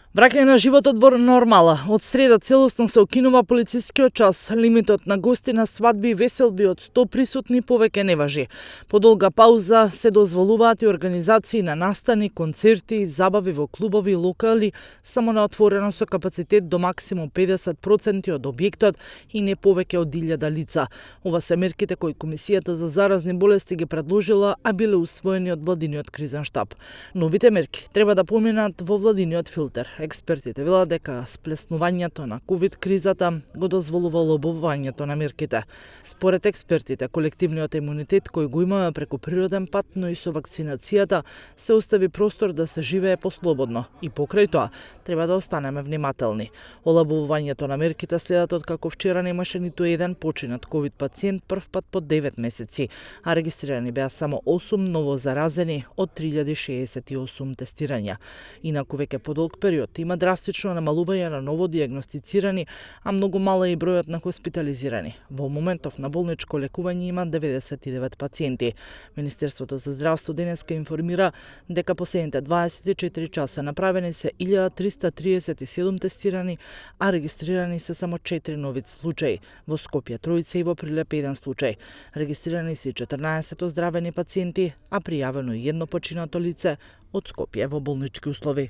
Враќање на животот во нормала. Од среда целосно се окинува полицискиот час. Лимитот на гости на свадби и веселби од 100 присутни повеќе не важи. По долга пауза се дозволуваат и организации на настани, концерти, забави во клубови и локали само на отворено со капацитет до максимум 50% од објектот и не повеќе од 1000 лица. Ова се мерките кои Комисијата за заразни болести ги предложила, а биле усвоени од владиниот кризен штаб. Новите мерки треба да поминат во владиниот филтер. Експертите велат дека сплеснувањето на ковид кризата го дозволува олабувањето на мерките. Според експертите, колективниот имунитет кој го имаме преку природен пат, но и со вакцинацијата, се остави простор да се живее послободно и покрај тоа треба да останеме внимателни. Олабувањето на мерките следат од како вчера немаше ниту еден починат ковид пациент прв пат по 9 месеци, а регистрирани беа само 8 ново заразени од 3068 тестирања. Инаку веќе подолг период има драстично намалување на ново диагностицирани, а многу мала и бројот на хоспитализирани. Во моментов на болничко лекување има 99 пациенти. Министерството за здравство денеска информира дека последните 24 часа направени се 1337 тестирани, а регистрирани се само 4 нови случаи. Во Скопје тројца и во Прилеп 1 случај. Регистрирани се 14 оздравени пациенти, а пријавено и едно починато лице од Скопје во болнички услови.